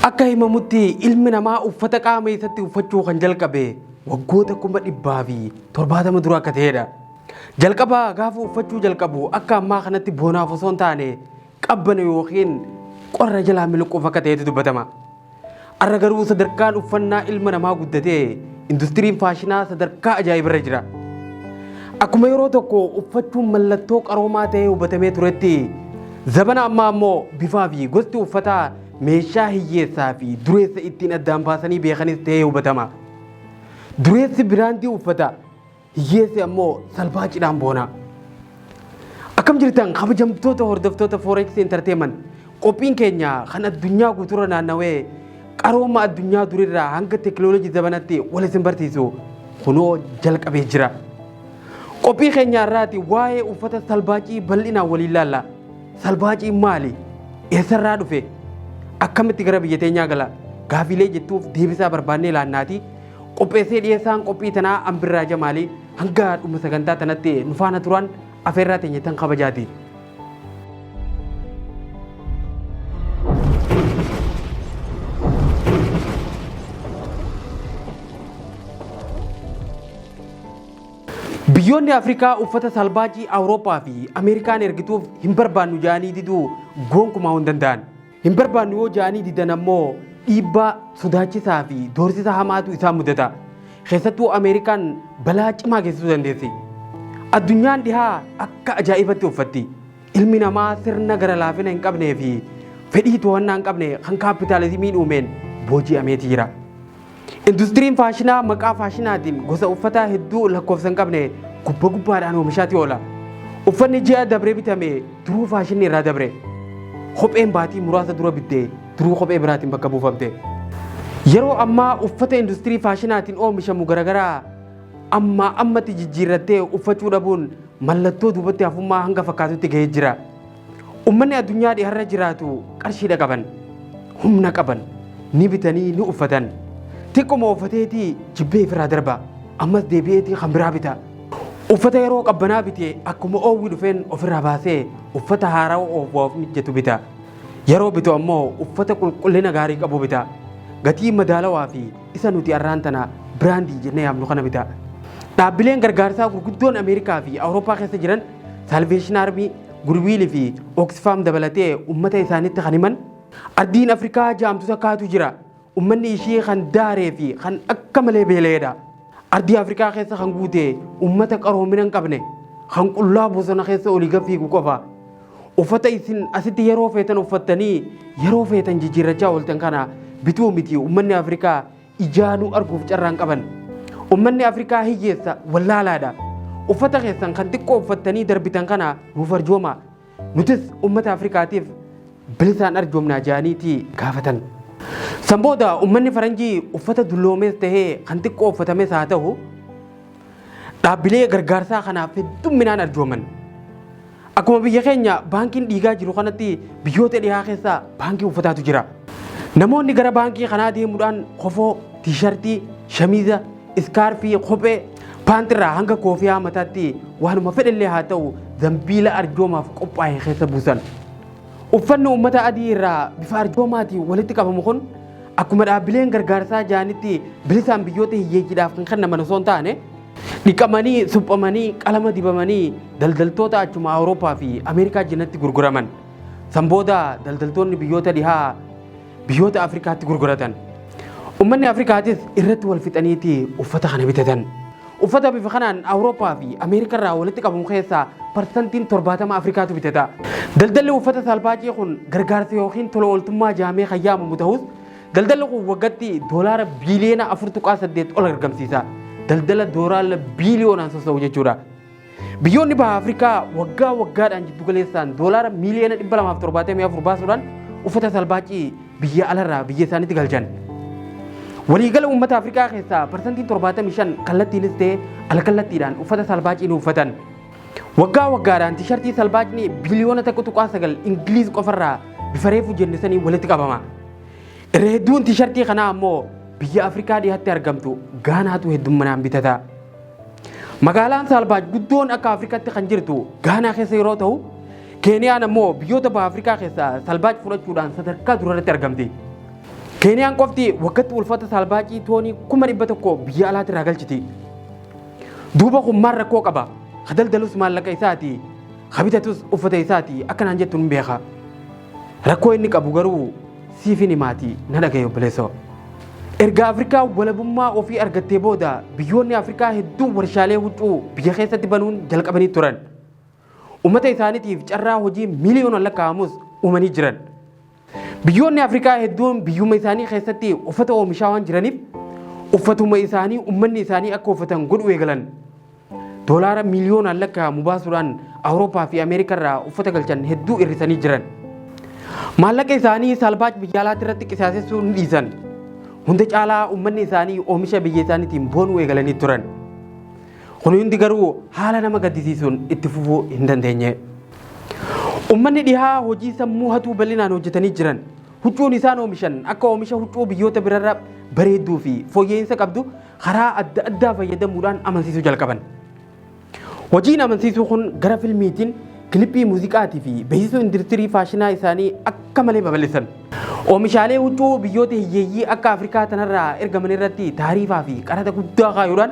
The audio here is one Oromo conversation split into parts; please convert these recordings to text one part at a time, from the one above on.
Akka himamutti ilmi namaa uffata qaama isatti uffachuu kan jalqabe waggoota 170,000 dura akka ta'edha. Jalqaba gaafa uffachuu jalqabu akka ammaa kanatti boonaaf osoo hin taane qabbana yookiin qorra jalaa miliquuf akka ta'etu dubbatama. Arra garuu sadarkaan uffannaa ilma namaa guddatee industiriin faashinaa sadarkaa ajaa'ibarra jira. Akkuma yeroo tokko uffachuun mallattoo qaroomaa ta'ee hubatamee turetti zabana ammaa ammoo bifaa fi gosti uffataa meeshaa hiyyeessaa fi dureessa ittiin addaan baasanii beekanis ta'ee hubatama. Dureessi biraandii uffata, hiyyeessi ammoo salbaacidhaan boona. Akkam jirtan kabajamtoota hordoftoota Forex Entertainment qophiin keenya kan addunyaa guutuurra naannawee qarooma addunyaa durirraa hanga teekinooloojii zabanatti wal isin barsiisu kunoo jalqabee jira. Qophii keenya irraati waa'ee uffata salbaacii bal'inaan waliin laalla. Salbaaciin maali? Eessarraa dhufe? Akkamitti gara biyya teenyaa gala? Gaafiilee jettuuf deebisaa barbaannee laannaati. Qopheessee dhiyeessaan qophii tanaa Ambirraa Jamaali hanga dhuma sagantaa tanatti nu faana turan afeerraa teenya tan kabajaati. Biyyoonni Afrikaa uffata salbaajii Awurooppaa fi Ameerikaan ergituuf hin barbaannu jedhanii diduu gonkumaa hin danda'an. Hin barbaannu yoo ja'anii didan ammoo dhiibbaa sodaachisaa fi doorsisa hamaatu isaan mudata. Keessattuu Ameerikaan balaa cimaa geessisuu dandeessi. Addunyaan dhihaa akka ajaa'ibatti uffatti. Ilmi namaa sirna gara laafina hin qabnee fi fedhii to'annaa hin qabne kan kaappitaalizimiin uumeen booji'ameeti jira. Industiriin faashinaa maqaa faashinaatiin gosa uffataa hedduu lakkoofsa hin qabne gubba gubbaadhaan oomishaati oola. Uffanni ji'a dabre bitame duruu faashinni irraa dabre. Kopheen baatii muraasa dura bitte duruu kophee biraatiin bakka buufamte. Yeroo ammaa uffata industirii faashinaatiin oomishamu garaagaraa ammaa ammatti jijjiirrattee uffachuu dhabuun mallattoo duubatti hafummaa hanga fakkaatutti gahee jira. Ummanni addunyaa dhiharra jiraatu qarshiidha qaban, humna qaban, ni bitanii ni uffatan. Xiqquma uffateetii jibbee ifirraa darba. Ammas deebi'eetii kan biraa bita. Uffata yeroo qabbanaa bite akkuma oowwi dhufeen ofirraa baasee uffata haarawa oowwaaf mijjatu bita. Yeroo bitu ammoo uffata qulqullina gaarii qabu bita. Gatii madaalawaa fi isa nuti arraan tana biraandii jennee yaamnu kana bita. Dhaabbileen gargaarsaa gurguddoon Ameerikaa fi Awurooppaa keessa jiran Salvation Army, Goodwill fi Oxfam dabalatee ummata isaanitti kan himan ardiin Afrikaa ja'amtu takkaatu jira. Ummanni ishii kan daaree fi kan akka malee beela'eedha. Ardii Afrikaa keessa kan guute ummata qaroomina hin qabne kan qullaa bosona keessa olii gad fiigu qofa. Uffata isin asitti yeroo feetan uffattanii yeroo feetan jijjiirrachaa ooltan kana bituu miti ummanni Afrikaa ijaanuu arguuf carraan qaban. Ummanni Afrikaa hiyyeessa wallaalaadha. Uffata keessan kan xiqqoo uffattanii darbitan kana nuuf arjoomaa. Nutis ummata Afrikaatiif bilisaan arjoomnaa jedhaniiti gaafatan. San booda ummanni faranjii uffata dulloomes tahee kan xiqqoo uffatames haa ta'u dhaabbilee gargaarsaa kanaaf heddumminaan arjooman. Akkuma biyya keenya baankiin dhiigaa jiru kanatti biyyoota dhihaa keessa baankii uffataatu jira. Namoonni gara baankii kanaa deemuudhaan kofoo, tiishartii, shamiiza, iskaarfii, kophee, paantirraa hanga koofiyaa mataatti waanuma fedhellee haa ta'u zambiila arjoomaaf qophaa'e keessa buusan. Uffanni uummata adii irraa bifa arjoomaatiin walitti qabamu kun akkuma dhaabbileen gargaarsaa ja'anitti bilisaan biyyoota hiyyeeyyiidhaaf kan kennaman osoo hin taane dhiqamanii, suphamanii, qalama dibamanii daldaltoota achuma Awurooppaa fi Ameerikaa jinatti gurguraman. San booda daldaltoonni biyyoota dhihaa biyyoota Afrikaatti gurguratan. Uummanni Afrikaatis irratti wal fixaniiti uffata kana bitatan. Uffata bifa kanaan Awurooppaa fi Ameerikaa irraa walitti qabamu keessaa parsantiin 70 Afrikaatu bitata. Daldalli uffata salbaacii kun gargaarsa yookiin tola ooltummaa jaamee kan yaamamu ta'us daldalli kun waggaatti doolaara biiliyoona 4.8 ol argamsiisa. Daldala doolaara biiliyoonaan sossa'u jechuudha. Biyyoonni baha Afrikaa waggaa waggaadhaan jiddu galeessaan doolaara miiliyoona 274 baasuudhaan uffata salbaacii biyya alarraa biyya isaaniitti galchan. Waliigala uummata Afrikaa keessaa parsantiin 75 kallattiinis ta'e alkallattiidhaan uffata salbaacii ni uffatan. Waggaa waggaadhaan tishartii salbaacni biliyoona 1.9 Ingiliiz qofarraa bifa reefu jenne sanii walitti qabama. Irra hedduun tishartii kanaa ammoo biyya Afrikaa dhiyaatti argamtu Gaanaatu heddumminaan bitata. Magaalaan Saalbaaj guddoon akka Afrikaatti kan jirtu Gaanaa keessa yeroo ta'u, Keeniyaan ammoo biyyoota baha Afrikaa keessaa Salbaaj fudhachuudhaan sadarkaa durarratti argamti. Keeniyaan qofti waggatti uffata saalbaacii toonii 100,000 biyya alaatti irraa galchiti. Duuba kun maal rakkoo qaba? Ka daldalus maallaqa isaati, ka bitatus uffata isaati akkanaan jettu hin beeka. Rakkoo inni qabu garuu siifin himaati na dhagaye obboleessoo. Erga Afrikaa walabummaa ofii argattee booda biyyoonni Afrikaa hedduun warshaalee huccuu biyya keessatti banuun jalqabanii turan. Uummata isaaniitiif carraa hojii miiliyoonaan lakkaa'amus uumanii jiran. Biyyoonni Afrikaa hedduun biyyuma isaanii keessatti uffata oomishaa waan jiraniif uffatuma isaanii uummanni isaanii akka uffatan godhuu eegalan. Doolaara miiliyoonaan lakkaa'amu baasuudhaan Awurooppaa fi Ameerikaa irraa uffata galchan hedduu hir'isanii jiran. Maallaqa isaanii salbaaj biyya alaatti irratti qisaasessuu ni dhiisan. Hunda caalaa uummanni isaanii oomisha biyya isaaniitiin boonuu eegalanii turan. Kun hundi garuu haala nama gaddisiisuun itti fufuu hin dandeenye. Uummanni dhihaa hojii sammuu hatuu bal'inaan hojjetanii jiran. Huccuun isaan oomishan akka oomisha huccuu biyyoota birarra bareedduu fi fooyya'insa qabdu karaa adda addaa fayyadamuudhaan amansiisuu jalqaban. Hojiin amansiisuu kun gara filmiitiin kilippii muuziqaatii fi beeksisuu industirii faashinaa isaanii akka malee babal'isan. Oomishaalee huccuu biyyoota hiyyeeyyii akka Afrikaa tanarraa ergaman irratti taariifaa fi qaraxa guddaa kaayuudhaan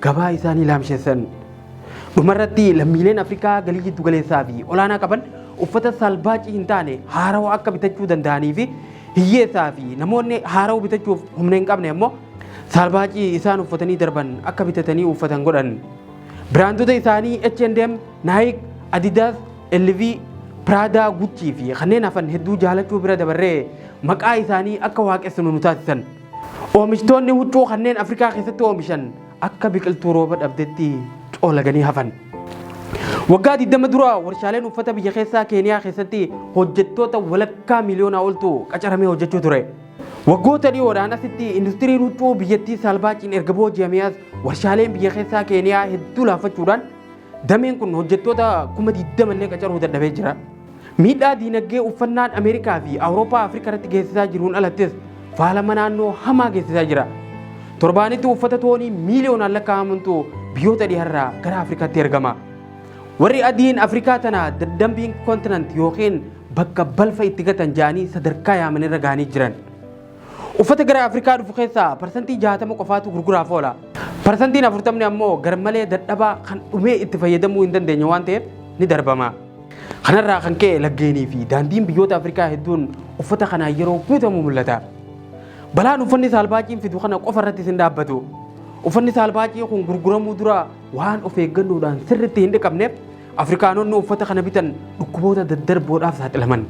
gabaa isaanii laamsheessan. Dhumarratti lammiileen Afrikaa galii jiddu galeessaa fi olaanaa qaban uffata salbaacii hin taane haarawaa akka bitachuu danda'anii fi hiyyeessaa fi namoonni haarawaa bitachuuf humna hin qabne ammoo salbaacii isaan uffatanii darban akka bitatanii uffatan godhan. Biraandota isaanii H&M, Nike, Adidas, LV, Prada, Gucci fi kanneen hafan hedduu jaalachuu bira dabarree maqaa isaanii akka waaqessinu nu taasisan. Oomishtoonni huccuu kanneen Afrikaa keessatti oomishan akka biqiltuu rooba dhabdetti coolaganii hafan. Waggaa 20 dura warshaaleen uffata biyya keessaa Keeniyaa keessatti hojjettoota walakkaa miliyoonaa oltu qacaramee hojjechuu ture. Waggoota dhiyoodhaan asitti industiriin huccuu biyyattii saalbaaciin erga booji'amee as warshaaleen biyya keessaa Keeniyaa hedduu laaffachuudhaan dameen kun hojjettoota 20,000 illee qacaruu dadhabee jira. Miidhaa diinagdee uffannaan Ameerikaa fi Awurooppaa Afrikaa irratti geessisaa jiruun alattis faalama naannoo hamaa geessisaa jira. Torbaanitti uffata toonii miiliyoonaan lakkaa'amantu biyyoota dhiharraa gara Afrikaatti ergama. Warri adiin Afrikaa tana dumping continent yookiin bakka balfa itti gatan jedhanii sadarkaa yaaman irra gahanii jiran. Uffata gara Afrikaa dhufu keessaa 60% qofaatu gurguraaf oola. 40% ammoo garmalee dadhabaa kan dhumee itti fayyadamuu hin dandeenye waan ta'eef ni darbama. Kanarraa kan ka'e laggeenii fi daandiin biyyoota Afrikaa hedduun uffata kanaan yeroo guutamu mul'ata. Balaan uffanni saalbaaciin fidu kana qofa irratti hin dhaabbatu. Uffanni saalbaacii kun gurguramuu dura waan of eeggannoodhaan sirriitti hin dhiqamneef Afrikaanonni uffata kana bitan dhukkuboota daddarboodhaaf saaxilaman.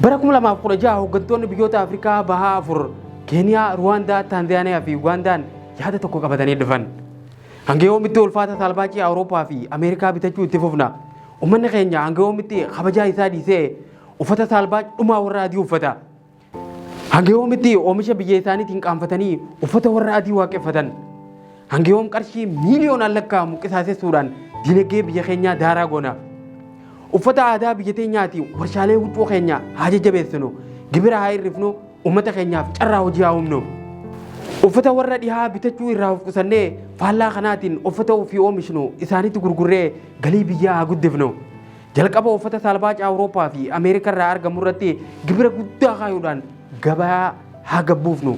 Bara 2016 hooggantoonni biyyoota Afrikaa bahaa afur Keeniyaa, Ruwaandaa, Taanzaaniyaa fi Ugaandaan yaada tokko qabatanii dhufan. Hanga yoomitti ulfaata saalbaacii Awurooppaa fi Ameerikaa bitachuu itti fufna? Uummanni keenya hanga yoomitti kabajaa isaa dhiisee uffata saalbaach dhumaa warra adii uffata? Hanga yoomitti oomisha biyya isaaniitiin qaanfatanii uffata warra adii waaqeffatan? Hanga yoom qarshii miiliyoonaan lakkaa'amu qisaasessuudhaan dinagdee biyya keenyaa daaraa goona? Uffata aadaa biyya teenyaati warshaalee huccuu keenya haa jajjabeessinu, gibira haa hir'ifnu, uummata keenyaaf carraa hojii haa uumnu. Uffata warra dhihaa bitachuu irraa of qusannee faallaa kanaatiin uffata ofii oomishnu isaanitti gurgurree galii biyyaa haa guddifnu. Jalqaba uffata saalbaaca Awurooppaa fi Ameerikaa irraa argamu irratti gibira guddaa kaayuudhaan gabaa haa gabbuufnu.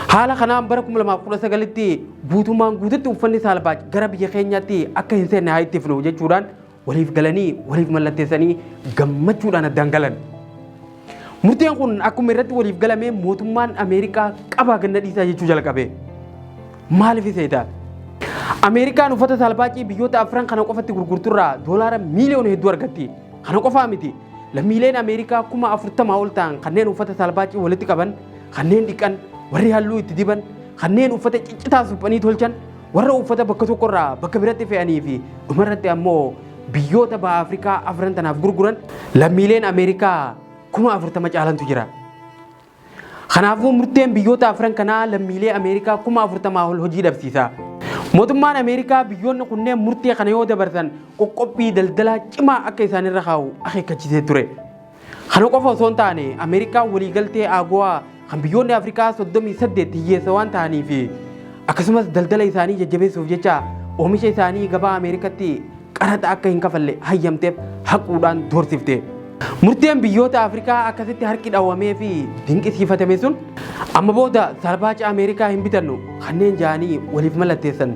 Haala kanaan bara 2019tti guutummaan guututti uffanni saalbaaj gara biyya keenyaatti akka hin seenne haa ittifnu jechuudhaan waliif galanii waliif mallatteessanii gammachuudhaan addaan galan. Murteen kun akkuma irratti waliif galame mootummaan Ameerikaa qabaa ganna dhiisaa jechuu jalqabe. Maaliif seeta? Ameerikaan uffata saalbaacii biyyoota afran kana qofatti gurgurturraa doolaara miiliyoona hedduu argatti. Kana qofaa miti. Lammiileen Ameerikaa 40,000 ol ta'an kanneen uffata saalbaacii walitti qaban, kanneen dhiqan, warri halluu itti diban, kanneen uffata ciccitaa suphanii tolchan, warra uffata bakka tokkorraa bakka biratti fe'anii fi dhumarratti ammoo biyyoota baha Afrikaa afran tanaaf gurguran lammiileen Ameerikaa 40,000 caalantu jira. Kanaafuu murteen biyyoota afran kanaa lammiilee Ameerikaa 40,000 ol hojii dhabsiisa. Mootummaan Ameerikaa biyyoonni kunneen murtee kana yoo dabarsan qoqqobbii daldalaa cimaa akka isaanirra kaa'u akeekkachiisee ture. Kana qofa osoo hin taane Ameerikaan waliigaltee AGOA kan biyyoonni Afrikaa 38 hiyyeessa waan ta'anii fi akkasumas daldala isaanii jajjabeessuuf jecha oomisha isaanii gabaa Ameerikaatti qaraxa akka hin kafalle hayyamteef haquudhaan doorsifte. Murteen biyyoota Afrikaa akkasitti harki dhawamee fi dinqisiifatame sun amma booda salbaaca Ameerikaa hin bitannu kanneen ja'anii waliif mallatteessan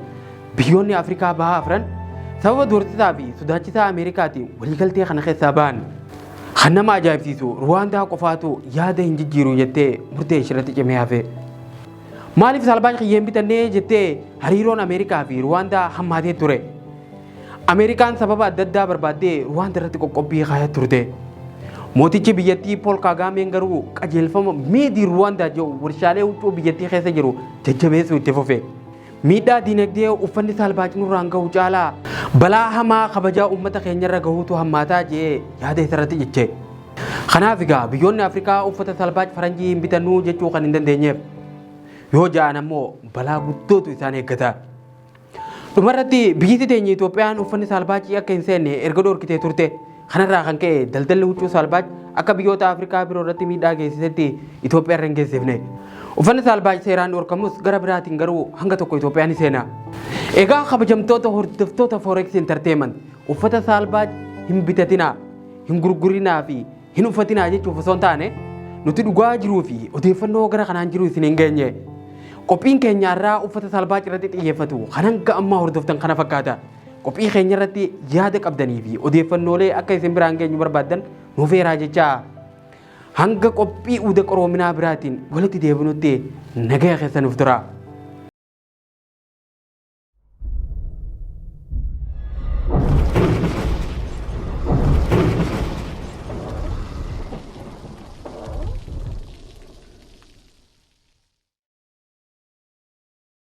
biyyoonni Afrikaa bahaa afran sababa doorsisaa fi sodaachisaa Ameerikaatiin waliigaltee kana keessaa bahan. Kan nama ajaa'ibsiisu Ruwaandaa qofaatu yaada hin jijjiiru jettee murtee ishirratti cimee hafe. Maaliif salbaaca kiyya hin bitannee jettee hariiroon Ameerikaa fi Ruwaandaa hammaatee ture. Ameerikaan sababa adda addaa barbaaddee Ruwaanda irratti qoqqobbii kaayaa turte. Mootichi biyyattii Pool Kaagaameen garuu qajeelfama Made in Rwanda jedhu warshaalee huccuu biyyattii keessa jiru jajjabeessuu itti fufe. Miidhaa diinagdee uffanni saalbaaj nurraan gahu caalaa balaa hamaa kabajaa uummata keenyarra gahuutu hammaataa jedhee yaada isarratti ciche. Kanaaf egaa biyyoonni Afrikaa uffata salbaaj faranjii hin bitannuu jechuu kan hin dandeenyeef. Yoo ja'an ammoo balaa guddootu isaan eeggata. Dhumarratti biyyi teenya Itoophiyaan uffanni saalbaajii akka hin seenne erga dhorkitee turte. Kanarraa kan ka'e daldalli huccuu saalbaaj akka biyyoota Afrikaa biroo irratti miidhaa geessisetti Itoophiyaa irra hin geessifne. Uffanni saalbaaj seeraan dhorkamus gara biraatiin garuu hanga tokko Itoophiyaa ni seena. Egaa kabajamtoota hordoftoota Forex Entertainment, uffata saalbaaj hin bitatinaa, hin gurgurinaa fi hin uffatinaa jechuuf osoo hin taane, nuti dhugaa jiruu fi odeeffannoo gara kanaan jiru isin hin geenye. Qophiin keenya irraa uffata saalbaaj irratti xiyyeeffatu kan hanga ammaa hordoftan kana fakkaata. Qophii keenya irratti yaada qabdanii fi odeeffannoolee akka isin biraan geenyu barbaaddan nuuf eeraa jechaa, hanga qophii uuda qaroominaa biraatiin walitti deebinutti nagaya keessa nuuf tura.